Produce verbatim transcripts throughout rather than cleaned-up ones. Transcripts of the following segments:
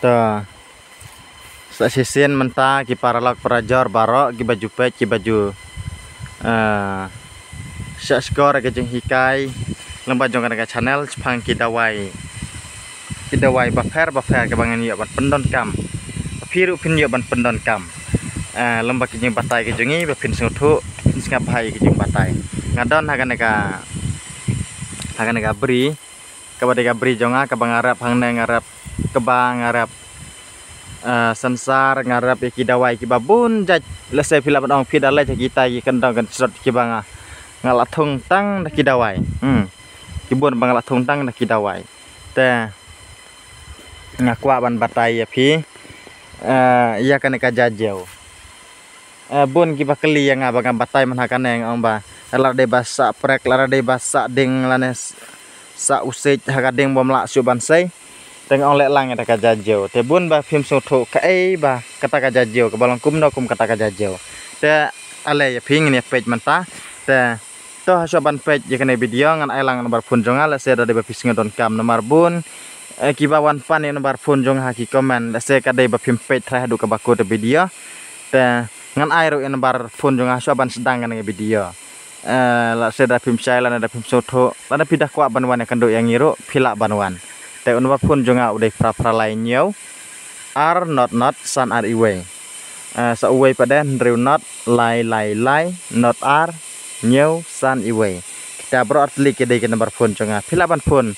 Ta sa shisien mynta ki paralok parajor baroh kiba ju peit kiba ju, eh, shah shkor ka jinghikai lyngba jong kane ka channel shaphang ki dawai, ki dawai bapher bapher kaba ngan ïoh ban pyndonkam. Phi ruh phin ïoh ban pyndonkam, eh, lyngba ki jingbatai ki jong ngi ba phin sngewthuh, phin sngap bha ïa ki jingbatai. Nga don ha kane ka, ha kane ka bri, kaba dei ka bri jong nga, kaba nga rep hangne, nga rep kba, nga rep, eh, sansar, nga rep ïa ki dawai kiba bun jait. Lehse phi lah ban ong phi da leit ha kita ki kyndong kynsot kiba nga, nga la thung tang da ki dawai. Hmm. Ki bun ba nga la thung tang da ki dawai. Te nga kwah ban batai ïa phi, eh, ïa kane ka jajew. Eh, bun kiba kylli ïa nga ba nga batai man ha kane, nga ong ba lada dei ba sah prek, lada dei ba sah ding lane s-, sah u siej ha ka ding bym lah shuh ban sei. Te nga ong leh lang ïa ka jajew. Te bun ba phim sngewthuh kaei ba kata ka jajew, kaba long kumno kum kata ka jajew. Te ale ïa phi ngin ïa peit mynta. Te to ha shuwa ban peit ïa kane video ngan ai lang number phone jong nga, lehse da dei ba phi sngewdonkam namar bun, eh, kiba wan pan ïa number phone jong nga ha ki comment, lehse ka dei ba phim peit trai haduh kaba kut video. Te ngan ai ruh ïa number phone jong nga ha shuwa ban sdang kane ka video. Eh, lehse da phim shai lane da phim sngewthuh lane phi da kwah ban wan ïakynduh ïa ngi ruh phi lah ban wan. Te u number phone jong nga u dei phra phra lai hynñiew ar not not san ar iwei. Eh, sa uwei pat de hynriew not lai lai lai not ar hynñiew san iwei. Kita baroh artylli ki dei ki number phone jong nga. Phi lah ban phone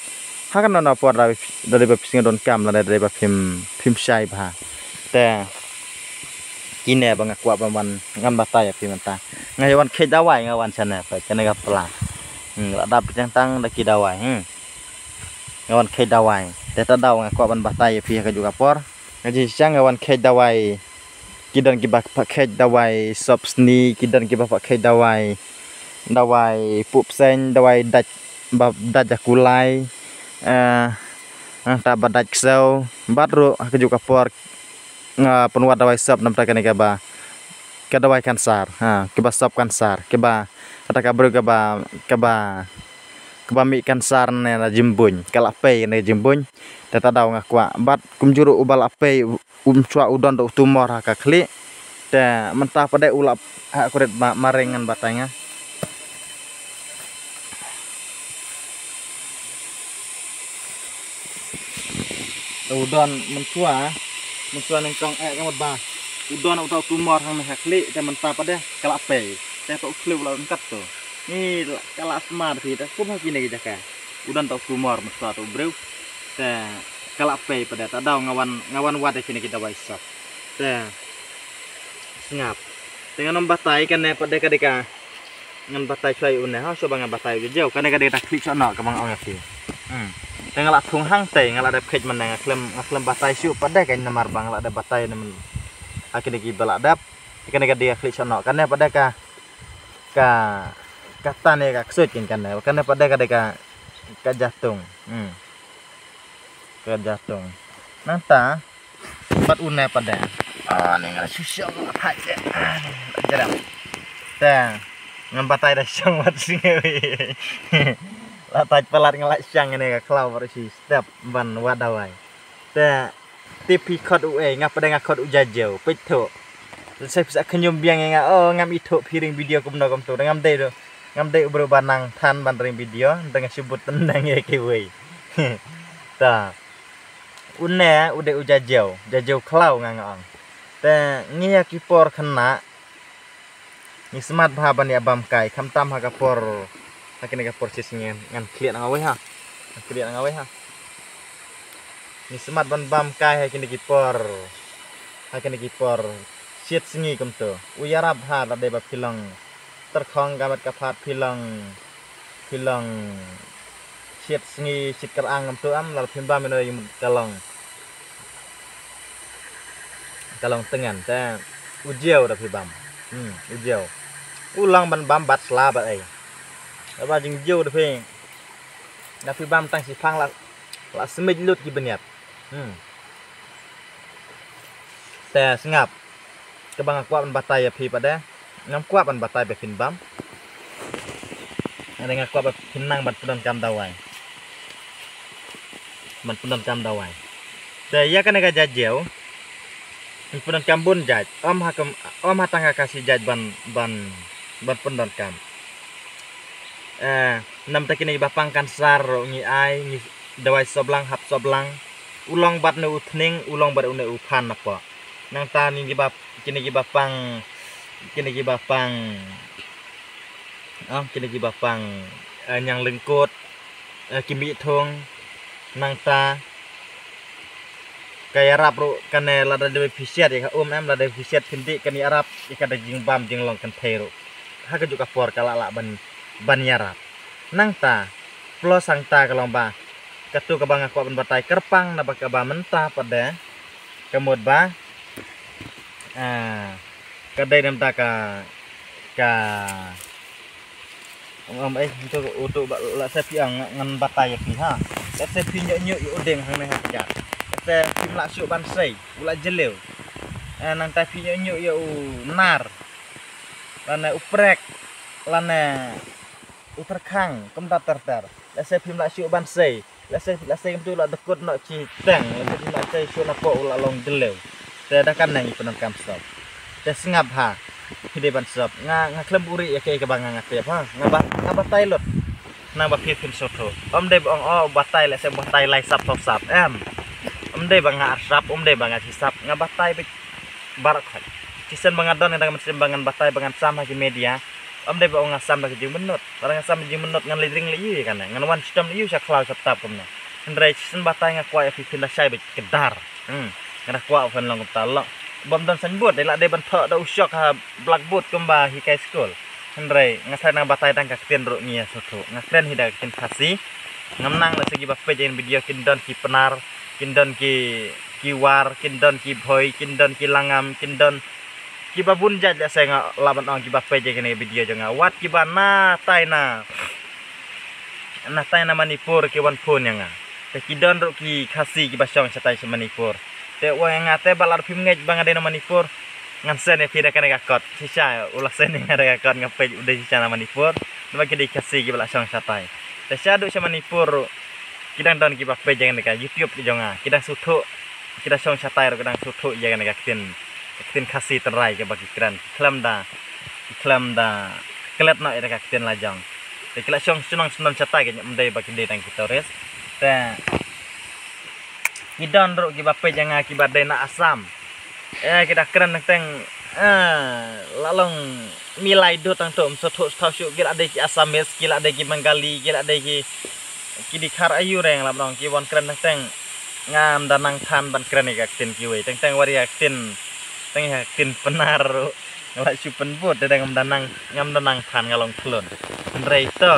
ha kano kano por da, da dei ba phi sngewdonkam lane da dei ba phim, phim shai bha. Te kine ba nga kwah ban wan ngan batai ïa phi mynta. Nga ïa wan kheit dawai nga wan shane peit kane ka pla. Hmm, la dap tang tang da ki dawai. Hmm. Nga wan kheit dawai. Te ta daw nga kwah ban batai ïa phi ha kajuh ka por. Nga jingshisha nga wan kheit dawai. Ki don kiba pat kheit dawai sop sni, ki don kiba pat kheit dawai, dawai pup seng, dawai dait, ba dait jakulai. Eh, nangta ba dait ksew. Bad ruh ha kajuh ka por nga pynwad dawai sop namar kane kaba, ka dawai kansar, ha, kiba sop kansar, kiba, kata ka briew kaba, kaba, kaba mih kansar ne na jingbuiñ, ka la pei ne jingbuiñ. Te ta daw nga kwah. Bad kumjuh ruh uba la pei u, um, shuwa u don da u tumor ha ka khlieh. Te mynta pat de u la ha kurit ma, maring ngan batai nga. Te u don mynshuwa, mynshuwa nyngkong eh ka mut ba u don uta u tumor hangne ha khlieh, te mynta pat de ka la pei. Te uta u khlieh u la ryngkat to. Ni ka la sma te kum ha kine ki jaka. U don uta u tumor mynshuwa uta u briew. Te ka la pei pat de, ta daw nga wan, nga wan wad ïa kine ki dawai sop. Te sngap. Te ngan ym batai kane pat de ka dei ka Ngan batai shuwa ïa une, ha, shuwa ba ngan batai u jajew. Kane ka dei kata khlieh shuwa noh kaba nga ong ïa phi. Hmm. Te nga la thung hangtei, nga la dep kheit mynne, nga khlem, nga khlem batai shuh pat de kane namar ba nga la dep batai ne myn. Ha kine kiba la dep. Kane ka dei ka khlieh shuwa noh. Kane pat de ka, ka, ka tan ïa ka ksuid kane. Kane pat de ka dei ka, ka jatung. Hmm. Ka jatung. Nangta Bad une pat de. Ah, ni nga la shu shong la thait de. Ah, ni la jerem. Te ngan batai da shong wat sngew. La thait palat nga la shong ne ka khlaw bad shi step ban wad dawai. Te tip phi khot u ei, nga pat de nga khot u jajew, peit thuh. Lehse phi sa khñium biang ïa nga, oh, ngam ithuh phi ring video kumno kumto. Ngam dei do. Ngam dei u briew ba nang than ban ring video, da nga shu bud tendang ïa kiwei. Ta. Une u dei u jajew, jajew khlaw nga nga ong. Te ngi ha ki por khynnah ngi smat bha ban ïa bam kai, khamtam ha ka por, ha kine ka por shi sngi ngan khlieh na nga wei ha. Ngan khlieh na nga wei ha. Ngi smat ban bam kai ha kine ki por, ha kine ki por shiat sngi kumto. U ïarap bha lada dei ba phi long tyrkhong ka met ka phad, phi long, phi long shiat sngi shiat kyrang kumto em, lada phim bam ïa une ka long, ka long tyngen te u jew da phi bam. Hmm, u jew. U long ban bam bad sla bad ei. Kaba jingjew da phi, da phi bam tang shiphang la, la smit lut ki bniat. Hmm. Te sngap. Kaba nga kwah ban batai ïa phi pat de. Ngam kwah ban batai ba phin bam. Nga dei nga kwah ba phin nang ban pyndonkam dawai. Ban pyndonkam dawai. Te ïa kane ka jajiew, ngi pyndonkam bun jait, ym ha kam, ym ha tang ka Khasi jait ban, ban, ban pyndonkam. Eh, namta kine kiba pang kansar ruh ngi ai, ngi dawai soplang, hap soplang. U long bad une u thning, u long bad une u phan napoh. Nangta kine kiba, kine kiba pang, kine kiba pang, ah, kine kiba pang, eh, ñiang lyngkot, eh, ki mih thung, nangta ka ïarap ruh kane lada dei phi siat ïa ka um em, lada dei phi siat phin dih kan ïarap ïa ka da jingbam jinglong kynthei ruh. Ha kajuh ka por ka lah lah ban, ban ïarap. Nangta plus hangta ka long ba katto kaba nga kwah ban batai kyrpang naba kaba mynta pat de ka mut ba, ah, ka dei namta ka, ka Ong, ong, eh, utu, utu ba, lehse phi ong, ngan batai ïa phi ha. Lehse phi ñiuh ñiuh ïa u dieng hangne ha kjat. Lehse phim lah shuh ban sei, u la jylliew. Eh, nangta phi ñiuh ñiuh ïa u nar, lane u prek, lane u tyrkhang, kumta ter ter. Lehse phim lah shuh ban sei. Lehse, lehse kumtu la dkut noh ki teng, lehse phim lah sei shuh napoh u la long jylliew. Te da kane ngi pyndonkam sop. Te sngap ha, phi dei ban sop. Nga, nga khlem buhrieh ïa kaei kaba nga, nga tip ha. Nga ba, nga batai lut. Nang ba phi phin sngewthuh. Ym dei ba ong, oh, batai lehse batai lai sap saw sap. Em. Ym dei ba nga ar sap, ym dei ba nga shi sap. Nga batai beit baroh khoit. Shisien ba nga don, nga dang mynsiem ba ngan batai, ba ngan sam ha ki media. Ym dei ba ong nga sam da ka jingmynnud. Lada nga sam da ka jingmynnud ngan leit ring leit ïew ïa kane. Ngan wan shitom leit ïew sha khlaw sha tap kumne. Hynrei shisien batai nga kwah ïa phi phin da shai beit kdar. Hmm. Nga da kwah phin long kumta lok. Bym don signboard, dei la dei ban thoh da u shok ha blackboard kumba hikai skul. Hynrei nga sa nang batai tang ka ktien ruh ngi ïa sngewthuh. Nga kren hi da ka ktien Khasi. Ngam nang lehse kiba peit ïa kane ka video kin don ki Pnar, kin don ki, ki War, kin don ki Bhoi, kin don ki Langam, kin don kiba bun jait, lehse nga lah ban ong kiba peit ïa kane ka video jong nga. Wat kiba na tai na, na tai na Manipur ki wan phone ïa nga. Te ki don ruh ki Khasi kiba shong shatai sha Manipur. Te u ong ïa nga te ba lada phim ngeit ba nga dei na Manipur, ngan send ïa phi da kane ka kot. Shisha u la send ïa nga da ka kot, nga peit u dei shisha na Manipur. Namar ki dei Khasi kiba la shong shatai. Te shaduh sha Manipur ruh ki dang don kiba peit ïa kane ka YouTube jong nga. Ki dang sngewthuh, ki dang shong shatai ruh ki dang sngewthuh ïa kane ka ktien, ka ktien Khasi tynrai kaba ki kren. Ki khlem da, ki khlem da klet noh ïa ka ktien la jong. Te ki la shong shnong shnong shatai, ki ym dei ba ki dei tang ki tourist. Te ki don ruh kiba peit ïa nga kiba dei na Assam. Eh, ki da kren teng teng, eh, la long milai dud tang tu, ym sngewthuh sngewthuh shuh, ki la dei ki Assamese, ki la dei ki Bengali, ki la dei ki, ki dei khar aiu re, nga lah ban ong, ki wan kren teng teng. Ngam da nang than ban kren ïa ka ktien kiwei, teng teng wat ïa ka ktien, teng ïa ka ktien Pnar ruh nga lah shu pynbud, te ngam da nang, ngam da nang than, nga long khlun. Hynrei to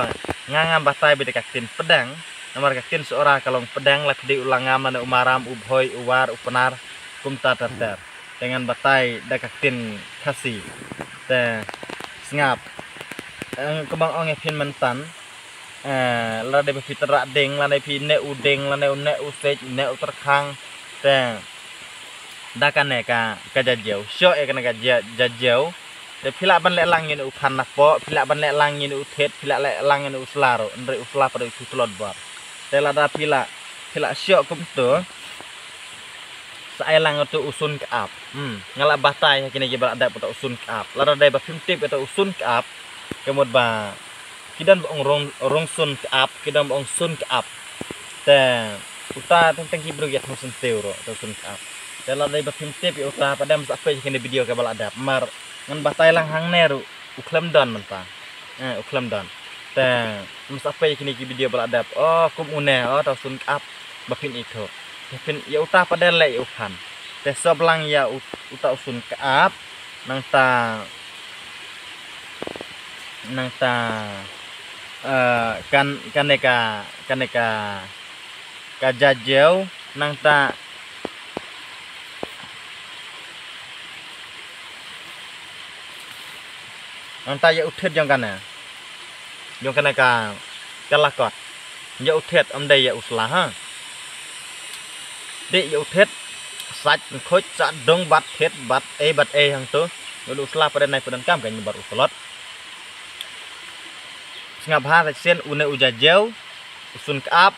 nga, ngam batai beit da ka ktien Pdeng. Namar ka ktien Sohra ka long Pdeng, la phi dei u Langam, lane u Maram, u Bhoi, u War, u Pnar, kumta ter ter. Te ngan batai da ka ktien Khasi. Te sngap. Eh, kumba nga ong ïa phi mynta. Eh, lada dei ba phi tyrah dieng, lada dei phi neh u dieng, lada dei u neh u siej, neh u tyrkhang. Te da kane ka, ka jajiew. Shoh ïa kane ka ja-, jajiew. Te phi lah ban leh lang ïa une u phan napoh, phi lah ban leh lang ïa une u thied, phi lah leh lang ïa une u sla ruh, hynrei u sla pat u shu tlot bor. Te lada phi lah, phi lah shoh kumto, sa ai lang uto u sun ka-ap. Hmm, nga lah batai ha kine kiba lah dep uto u sun ka-ap. Lada dei ba phim tip uto u sun ka-ap, ka mut ba ki don ba ong rung, rung sun ka-ap, ki don ba ong sun ka-ap. Te uta teng teng ki briew ïa thong syntiew ruh, uto u sun ka-ap. Te lada dei ba phim tip ïa uta, pat de ym sa peit ha kine video kaba lah dep. Mar ngan batai lang hangne ruh, u khlem don mynta. Eh, u khlem don. Te ym sa peit ïa kine ki video ba lah dep. Oh, kum une, oh, uto u sun ka-ap ba phin ithuh. Te phin ïa uta pat de leh ïa u phan. Te sop lang ïa u-, uto u sun ka-ap. Nangta, nangta, eh, kan, kane ka, kane ka, ka jajiew, nangta, nangta ïa u thied jong kane. Jong kane ka, ka lakot. Ïa u thied, ym dei ïa u sla ha. Dei ïa u thied, sait, khuid, sah, dung, bat, thied, bat, ei, bat, ei, hangto. Ïa u sla pat de nai pyndonkam ka ngi bat u slot. Sngap ha, sait sien, une u jajiew, u sun ka-ap.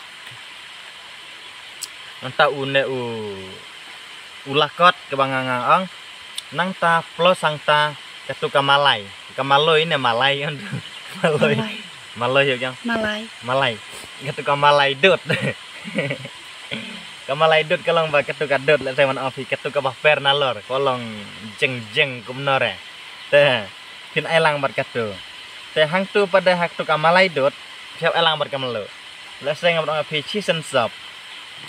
Nangta une u, u lakot kaba nga nga ong. Nangta plus hangta katu ka malai. Ka maloi ne malai. Maloi. Malai. Maloi ïa kang. Malai. Malai. Katu ka malai dud. Ka malai dud ka long ba katu ka dud, lehse man ong phi katu kaba per nalor. Ka long jeng jeng kumno re. Te phin ai lang bad katu. Te hangtu pat de ha katu ka malai dud, phi hap ai lang bad ka mluh. Lehse nga bad ong phi shisien sop.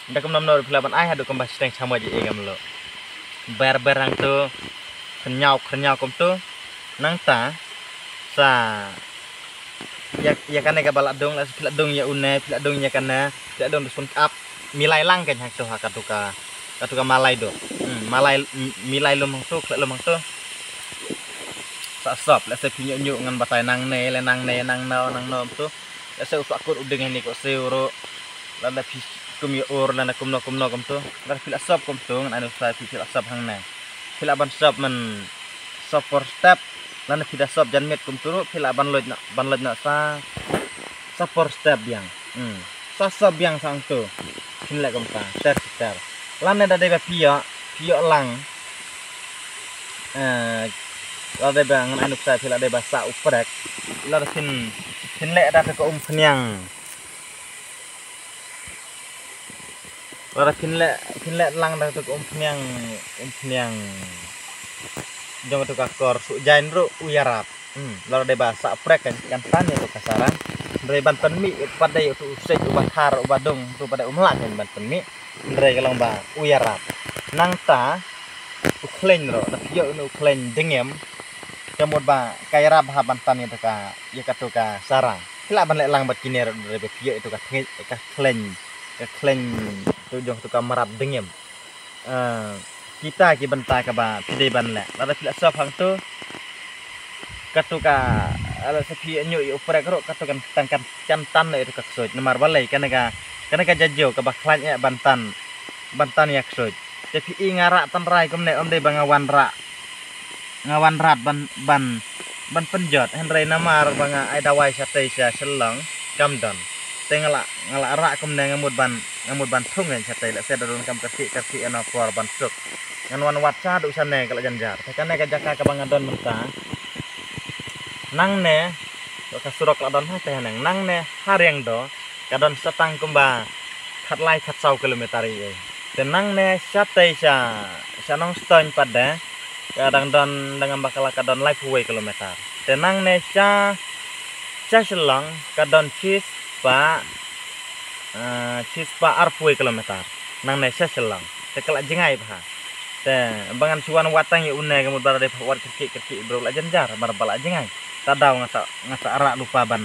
Da kumno kumno phi lah ban ai haduh kumba shiteng shamoi ji e ka mluh. Ber ber hangtu, khynñiaw khynñiaw kumtu. Nangta sa ïa, ïa kane kaba la dung, lehse phi la dung ïa une, phi la dung ïa kane, phi la dung da spun kap. Milai lang kan hangtu ha katu ka, katu ka malai dud. Hmm, malai, m-, milai lum hangtu, khleh lum hangtu. Sa sop, lehse phi ñiuh ñiuh ngan batai nangne, le nangne, nangno, nangno tu. Lehse u sa kut u ding hani ko siew ruh. Lada phi kum ïa ur, lada kumno kumno kumtu. Lada phi la sop kumtu, ngan ai nuksa phi, phi la sop hangne. Phi lah ban sop man sop por step. Lada phi da sop jan miet kumtu ruh, phi lah ban loit na, ban loit na sa sa por step biang. Hmm. Sa sop biang sa hangtu. Phin leh kumta, ter ter. Lada da dei ba phi ïoh, phi ïoh lang. Eh, lada dei ba ngan ai nuksa phi, lada dei ba sa u prek. Lada phin, phin leh da ka umphniang. Lada phin leh, phin leh lang da tu ka umphniang, umphniang. Jong tu ka kor su jain ruh u ïarap. Hmm, lada dei ba sa prek kan, kan tan ïa tu ka sarang. Hynrei ban pynmih pat dei tu u sej uba khar uba dung tu pat dei um lah kan ban pynmih. Hynrei ka long ba u ïarap. Nangta u khleiñ ruh, da phi ïoh u khleiñ dengem. Ka mut ba ka ïarap ha ban tan ïa tu ka, ïa katu ka sarang. Phi lah ban leh lang bad kine ruh, da phi ïoh ïa tu ka thngi-, ka khleiñ, ka khleiñ tu jong tu ka mrad dengem. Eh, kita ki bynta kaba phi dei ban leh. Lada phi la sop hangtu, katu ka, lada sa phi ñiuh ïa u prek ruh, katu kan tang kan, kan tan ïa tu ka ksuid. Namar balei, kane ka, kane ka jajiaw kaba khlaiñ eh ban tan, ban tan ïa ksuid. Te phi i nga rah tynrai kumne, ym dei ba nga wan rah. Nga wan rat ban, ban, ban pynjot, hynrei namar ba nga ai dawai shatei sha Shillong, kam don. Te nga la, nga la rah kumne, nga mut ban, nga mut ban thung ngan shatei, lehse da don kam kyrkieh kyrkieh ïa na por ban suk. Ngan wan wad sha haduh shane ka la jynjar. Te kane ka jaka kaba nga don mynta. Nangne, ka surok la don ha te haneng. Nangne ha Riangdo, ka don sa tang kumba khatlai khatsaw kilometer ïa. Te nangne shatei sha, sha Nongstoiñ pat de, ka dang don, dang amba ka la ka don laiphew wei kilometer. Te nangne sha, sha Shillong ka don shispah, eh, shispah arphew wei kilometer. Nangne sha Shillong. Te ka la jngai bha. Te ba ngan shu wan wad tang ïa une ka mut ba la dei wad kyrkieh kyrkieh bro la jynjar, mar ba la jngai. Ta daw nga sa, nga sa rah lypa ban,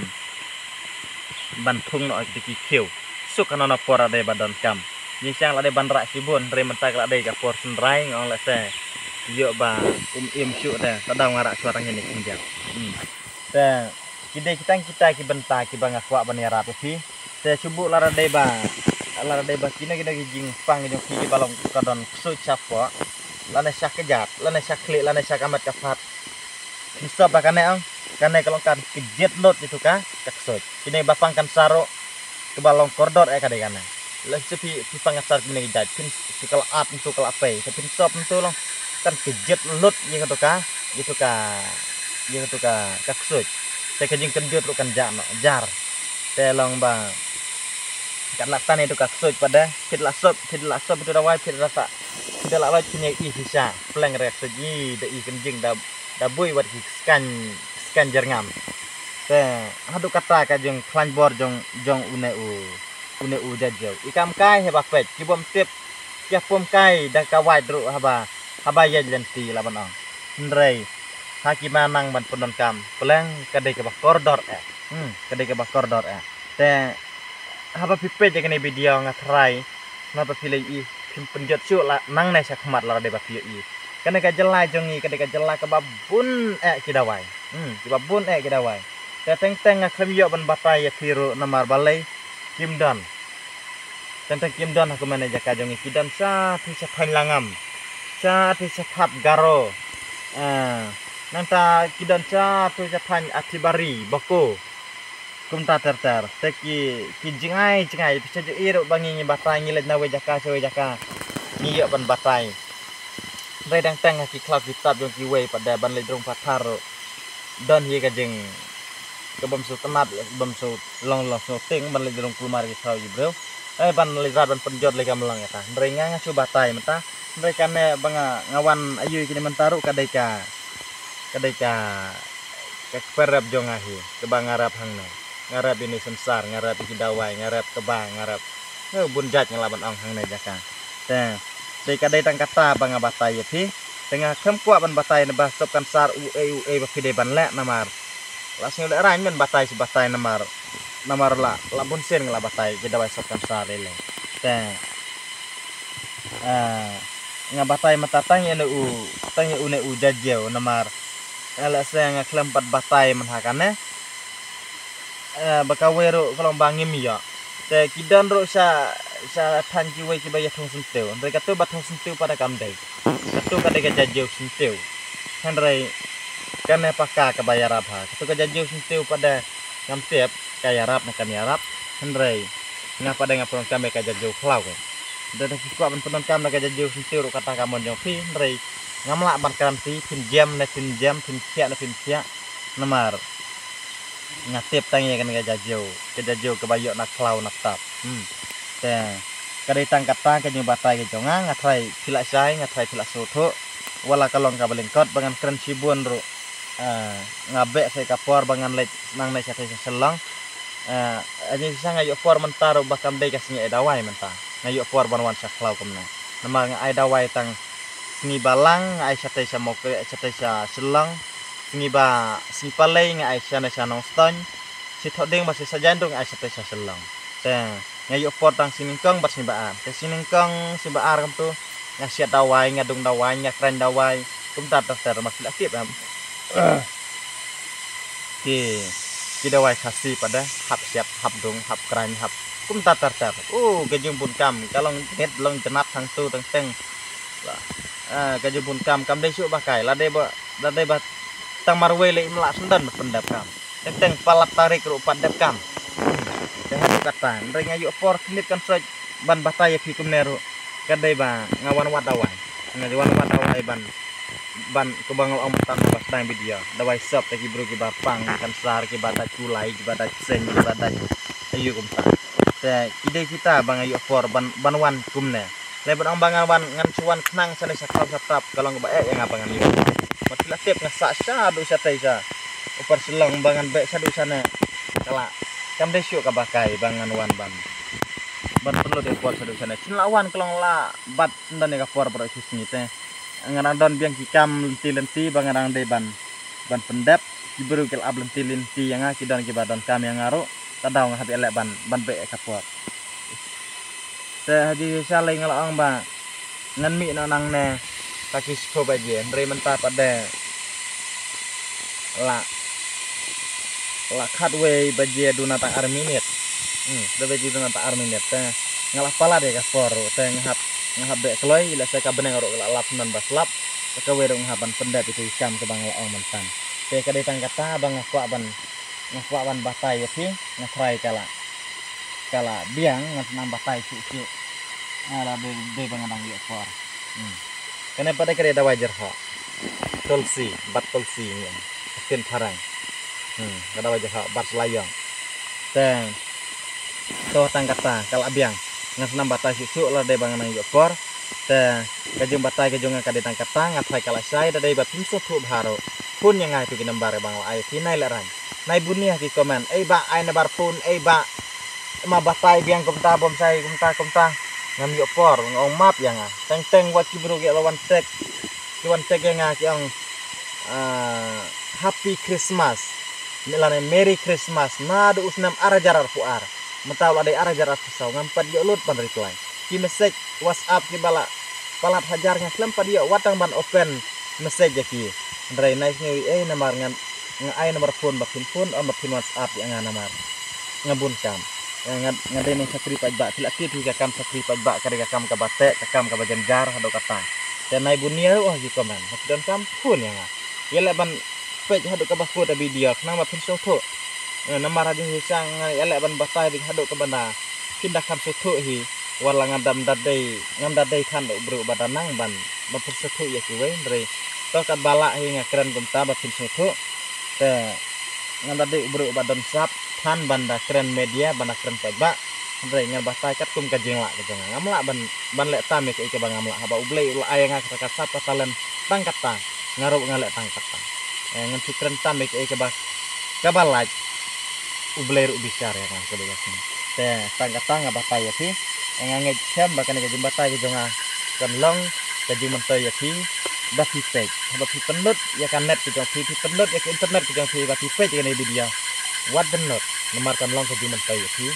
ban thung noh ïa ki khiew. Suk hano na por la dei ba don kam. Ngi shang la dei ban rah shibun, hynrei mynta ka la dei ka por synrai, nga ong lehse ïoh ba um im shuh te, ta daw nga rah shuwa tang ïa ne khyndiat. Hmm. Te ki dei ki tang kita ki bynta kiba nga kwah ban ïarap ïa phi. Te shu buh lada dei ba, lada dei ba kino kino ki jingpang ki jong phi kiba long ka don ksuid shapoh, lane sha kjat, lane sha khlieh, lane sha ka met ka phad. Phin sop ba kane ong, kane ka long kan kjit lut ïa tu ka, ka ksuid. Kine ba pang kan sar ruh, kaba long kordor eh ka dei kane. Lehse phi, phi pang kan sar kine ki jait, phin shu ka la at, phin shu ka la pei, te phin sop phin tu long kan kjit lut ïa ka tu ka, ïa ka tu ka, ïa ka tu ka, ka ksuid. Te ka jingkyndiat ruh kan jah noh, jar. Te long ba kan lah tan ïa tu ka ksuid pat de, phi la sop, phi la sop ïa tu dawai, phi la sa, phi la lait phin ïa i shisha, pleng re ksuid i, da i kynjing da, da bui wat ki skan, skan jyrngam. Te haduh kata ka jingkhlaiñ bor jong, jong une u, une u jajiaw. I kam kai haba peit, ki bym tip, ki bym kai da ka wait ruh haba, haba ïaid lynti la ban ong. Hynrei ha ki ma nang ban pyndonkam, pleng ka dei kaba kordor eh. Hmm, ka dei kaba kordor eh. Te haba phi peit ïa kane video nga tharai, naba phi la i, phim pynjot shuh la, nangne sha khmat la dei ba phi ïohi. Kane ka jylla jong ngi ka dei ka jylla kaba bun eh ki dawai. Hmm, kiba bun eh ki dawai. Te teng teng nga khlem ïoh ban batai ïa phi ruh namar balei, kim don. Teng teng kim don ha kumne jaka jong ngi, ki don sha tu sha thaiñ Langam. Sha tu sha thap Garo. Ah, nangta ki don sha tu sha thaiñ Atibari, Boko. Kumta ter ter. Te ki, ki jngai jngai, phi sa ju ïohi ruh ba ngi ngi batai, ngi leit na wei jaka sha wei jaka. Ngi ïoh ban batai. Hynrei dang teng ha ki khlaw ki tap jong kiwei pat de ban leit rung pathar ruh. Don hi ka jing, ka bym sngewtynnat, bym sngewlong long sngewtieng ban leit rung kulmar ki khlaw ki briew. Eh, ban leit rat ban pynjot lei kam long ïa ka. Hynrei nga nga shu batai mynta. Hynrei kane ba nga, nga wan aïu kine mynta ruh ka dei ka, ka dei ka, ka kper rep jong nga hi, kaba nga rep hangne. Nga rep ïa ine i synsar, nga rep ïa ki dawai, nga rep kba, nga rep, eh, bun jait nga lah ban ong hangne jaka. Te, te ka dei tang kata ba nga batai ïa phi. Te nga khlem kwah ban batai ne ba sop kansar uei uei ba phi dei ban leh namar la sngewlehraiñ ban batai shi batai namar, namar la, la bun sien nga la batai ki dawai sop kansar lei lei. Te, eh, nga batai mynta tang ïa une u, tang ïa une u jajew namar, eh, lehse nga khlem pat batai mynta kane, eh, ba kawei ruh ka long ba ngim ïoh. Te ki don ruh sha, sha thaiñ kiwei kiba ïa thung syntiew. Hynrei katu ba thung syntiew pat de kam dei. Katu ka dei ka jajew syntiew. Hynrei kane paka kaba ïarap ha. Katu ka jajew syntiew pat de ngam tip ka ïarap ne kam ïarap. Hynrei nga pat de nga pyndonkam ïa ka jajew khlaw ka. Da da ki kwah ban pyndonkam da ka jajew syntiew ruh kata ka mon jong phi. Hynrei ngam lah ban kren phi, phin jem ne phin jem, phin thiah ne phin thiah. Namar nga tip tang ïa kane ka jajew, ka jajew kaba ïoh na khlaw na tap. Hmm. Te ka dei tang kata ka jingbatai ka jong nga, nga tharai phi la shai, nga tharai phi la sngewthuh. Wat la ka long kaba lyngkot ba ngan kren shibun ruh. Ah, nga beh sa ka por ba ngan leit nangne shatei sha Shillong. Ah, ha jingshisha nga ïoh por mynta ruh ba kam dei ka sngi ai dawai mynta. Nga ïoh por ban wan sha khlaw kumne. Namar nga ai dawai tang sngi Balang nga ai shatei sha Mawkyrwat, shatei sha Shillong. Sngi ba, sngi Palei nga ai shane sha Nongstoiñ. Shi Thohdieng bad shi Sajainbru nga ai shatei sha Shillong. Te nga ïoh por tang shi nyngkong bad shi ba ar. Te shi nyngkong shi ba ar kumtu nga siat dawai, nga dung dawai, nga kren dawai. Kumta ter ter, ma phi la tip em. Ki, ki dawai Khasi pat de, hap siat, hap dung, hap kren, hap. Kumta ter ter. Oh, ka jingbun kam, ka long ngeit, long jnat hangtu teng teng. Ah, ka jingbun kam, kam dei shuh ba kai, la dei ba, la dei ba tang marwei lei im lah shen don ban pyndep kam. Teng teng palat tarik ruh pat dep kam. Te haduh kata, hynrei nga ïoh por khyndiat kan soi ban batai ïa phi kumne ruh. Ka dei ba nga wan wad dawai. Nga wan wad dawai ban, ban kaba nga la ong mynta ba sdang video. Dawai sop te ki briew kiba pang, kansar, kiba dait kulai, kiba dait seng, kiba dait aïu kumta. Te ki dei kita ba nga ïoh por ban, ban wan kumne. Lei ban ong ba ngan wan, ngan shu wan khnang shane sha khlaw sha tap, ka long kaba eh ïa nga ba ngan ïoh. Bad phi la tip nga sah shaduh shatei sha Upper Shillong ba ngan beh shaduh shane. Ka la, kam dei shuh kaba kai ba ngan wan ban, ban pynlut ïa ka por shaduh shane. Shen la wan ka long la bad shen don ïa ka por baroh shi sngi te. Nga dang don biang ki kam lynti lynti ba nga dang dei ban, ban pyndep. Ki briew ki la ap lynti lynti ïa nga, ki don kiba donkam ïa nga ruh. Ka daw nga hap ïaleh ban, ban beh ïa ka por. Te ha jingshisha lei nga la ong ba ngan mih noh nangne ha ki shiphew baje, hynrei mynta pat de la, la khatwei baje duna tang ar minit. Hmm, khatwei baje duna tang ar minit. Te nga la palat ïa ka por ruh, te nga hap, nga hap beh kloi, lehse ka bneng ruh ka la lap shen don ba slap. Te kawei ruh nga hap ban pyndep ïa ki kam kaba nga la ong mynta. Te ka dei tang kata ba nga kwah ban, nga kwah ban batai ïa phi, nga tharai ka la, ka la biang, ngan sa nang batai shuh shuh. Nga la dei, dei ba nga dang ïoh por. Hmm. Kane pat de ka dei dawai jyrhoh. Tulsi, bad tulsi ngi ong. Ktien phareng. Hmm, ka dawai jyrhoh, bad sla ïong. Te, to tang kata, ka la biang. Ngan sa nang batai shuh shuh, la dei ba nga dang ïoh por. Te, ka jingbatai ka jong nga ka dei tang kata, nga tharai ka la shai, da dei ba phim sngewthuh bha ruh. Phone ïa nga ïa tu ki number ba nga la ai, phi nai lehraiñ. Nai bun ïa ki comment, ei ba ai number phone, ei ba ma batai biang kumta, bym shai kumta, kumta. Ngam ïoh por, nga ong map ïa nga. Teng teng wat ki briew ki la wan tag, ki wan tag ïa nga ki ong, ah, Happy Christmas. Lane Merry Christmas. Naduh u snem ar hajar arphew ar. Mynta u la dei ar hajar arphew saw, ngam pat ïoh lut ban reply. Ki message WhatsApp kiba la palat hajar nga khlem pat ïoh wat tang ban open message ïa ki. Hynrei nai sngew ei namar ngan, nga ai namar phone ba phin phone, ym ba phin WhatsApp ïa nga namar nga bun kam. Nga, nga, nga dei nong shakri paidbah, phi la tip hi ka kam shakri paidbah ka dei ka kam kaba teh, ka kam kaba jynjar haduh katta. Te nai bun ïa ruh ha ki comment, ha ki donkam phone ïa nga. Ïaleh ban peit haduh kaba kut ïa video khnang ba phin sngewthuh. Eh, namar ha jingshisha nga ïaleh ban batai beit haduh kaba na phin da kham sngewthuh hi. Wat la ngam da, da dei, ngam da dei than u briew ba da nang ban, ban pynsngewthuh ïa kiwei, hynrei to katba lah hi nga kren kumta ba phin sngewthuh. Te ngam da dei u briew ba don sap than ban da kren media, ban da kren paidbah. Hynrei ngan batai katkum ka jinglah ka jong nga. Ngam lah ban, ban leh tam ïa kaei kaba ngam lah. Haba U Blei u la ai ïa nga kata ka sap ka talent tang kata, nga ruh nga leh tang kata. Eh, ngan shu kren tam ïa kaei kaba, kaba lait U Blei ruh u bishar ïa nga kaba ïa nga. Te tang kata nga batai ïa phi. Eh, nga ngeit skhem ba kane ka jingbatai ka jong nga kan long ka jingmyntoi ïa phi ba phi peit. Haba phi pynlut ïa ka net ka jong phi, phi pynlut ïa ka internet ka jong phi ba phi peit ïa kane ka video, wat pynlut, namar kan long ka jingmyntoi ïa phi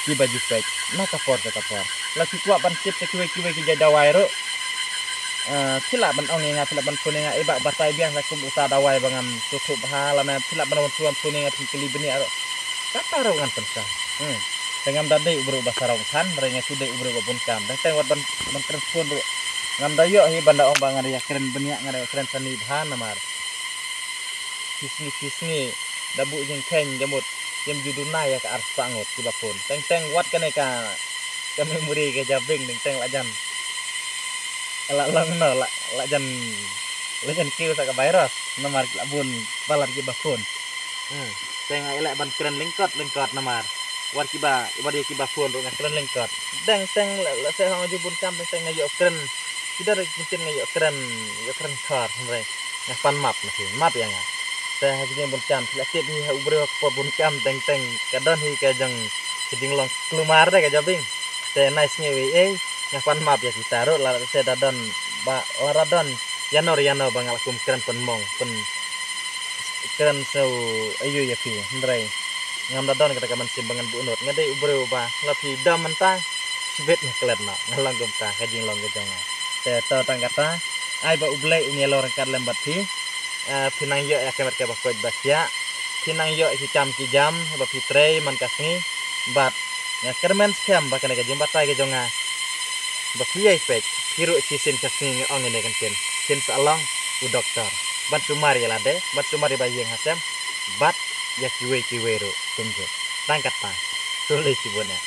kiba ju peit na ka por sha ka por. La phi kwah ban tip sa kiwei kiwei ki jait dawai ruh, eh, phi lah ban ong ïa nga, phi lah ban phone ïa nga, eh, ba batai biang sa kum uta dawai ba ngam sngewthuh bha, lane phi lah ban wan phone ïa nga, phi kylli bniah ruh, kata ruh ngan pynshai. Hmm. Te ngam da dei u briew ba sarong than, hynrei nga shu dei u briew ba bun kam. Teng teng wat ban, ban kren phone ruh ngam da ïoh hi, ban da ong ba nga da ïa kren bniah, nga da ïa kren sani bha, namar phi sngi phi sngi da buh jingkheiñ da mut kim ju duna ïa ka arspah ngut kiba phone. Teng teng wat kane ka, ka memory ka jabieng, teng teng la jan, la long no, la, la jan, la jan kiew sa ka virus, namar ki la bun palat kiba phone. Hmm. Te nga ïaleh ban kren lyngkot lyngkot namar wat kiba, wat ïa kiba phone ruh nga kren lyngkot. Teng teng la, la se hong ju bun kam, teng teng nga ïoh kren. Ki da ruh ki kin nga ïoh kren, ïoh kren khor, hynrei nga pan map na phi, map ïa nga. Te ha ki jingbun kam phi la tip hi, ha u briew ha ka por bun kam teng teng ka don hi ka jong, ka jinglong klumar de ka jabieng. Te nai sngew ei ei, nga pan map ïa kita ruh, la te da don ba, la da don ïano ïano ba nga la kum kren pynmong, pyn kren sngewaiu ïa phi, hynrei ngam da don kata ka mynsiem ba ngan buh nud. Nga dei u briew ba la phi dom mynta, shibit nga klet noh, nga long kumta ka jinglong ka jong nga. Te to tang kata, ai ba U Blei un ïalor ryngkat lem bad phi. Eh, phi nang ïoh ïa ka met kaba koit ba khiah, phi nang ïoh ïa ki kam ki jam ba phi trei man ka sngi. Bad nga kyrmen skhem ba kane ka jingbatai ka jong nga ba phi ïai peit, phi ruh shisien ka sngi nga ong ïa ne kyntien, phin sa long u doktor ban sumar ïa lade, ban sumar ïa ba ïing ha sem, bad ïa kiwei kiwei ruh kumjuh. Tang kata, khublei shibun eh.